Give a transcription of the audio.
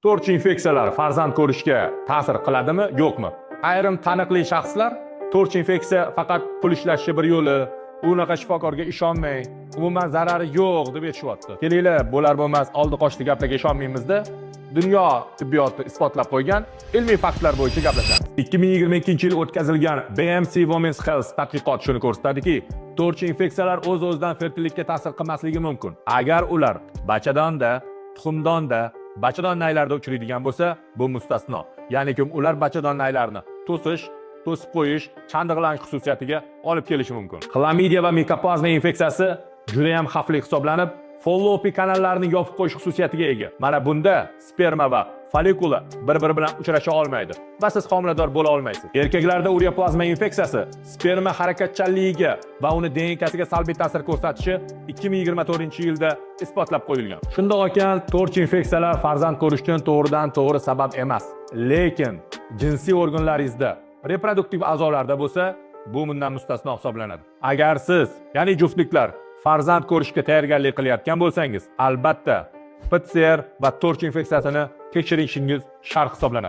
TORCH infeksiyalar farzand ko'rishga ta'sir qiladimi, yo'qmi? Ayrim taniqli shaxslar TORCH infeksiya faqat pul ishlashni bir yo'li, unaqa shifokorga ishonmang, umuman zarari yo'q deb aytishyapti. Kelinglar, bo'lar bo'lmas oldi qochdi gaplarga ishonmaymizda, dunyo tibbiyoti isbotlab qo'ygan ilmiy faktlar bo'yicha gaplashamiz. 2022-yil o'tkazilgan BMC Women's Health tadqiqoti shuni ko'rsatadiki, TORCH infeksiyalar o'z-o'zidan fertillikka ta'sir qilmasligi mumkin. Agar ular bachadonda, tuxumdonda, bachadon naylarida uchraydigan bo'lsa, bu mustasno. Ya'ni kim ular bachadon naylarini to'sish, to'sib qo'yish, chandiqlanish xususiyatiga olib kelishi mumkin. Xlamidiya va mikoplazma infeksiyasi juda ham xavfli hisoblanib, Fallopiy kanallarini yopib qo'yish xususiyatiga ega. Mana bunda sperma va follikula bir-biri bilan uchrasha olmaydi va siz homilador bo'la olmaysiz. Erkaklarda ureaplazma infeksiyasi sperma harakatchanligiga va uni DNKsiga salbiy ta'sir ko'rsatishi 2024-yilda isbotlab qo'yilgan. Shundoq ekan, TORCH infeksiyalar farzand ko'rishdan to'g'ridan to'g'ri sabab emas, lekin jinsiy organlaringizda, reproduktiv a'zolarda bo'lsa, bu bundan mustasno hisoblanadi. Agar siz, ya'ni juftliklar, farzand ko'rishga tayyorgarlik qilayotgan bo'lsangiz, albatta PCR va TORCH infeksiyasini tekshirishingiz shart hisoblanadi.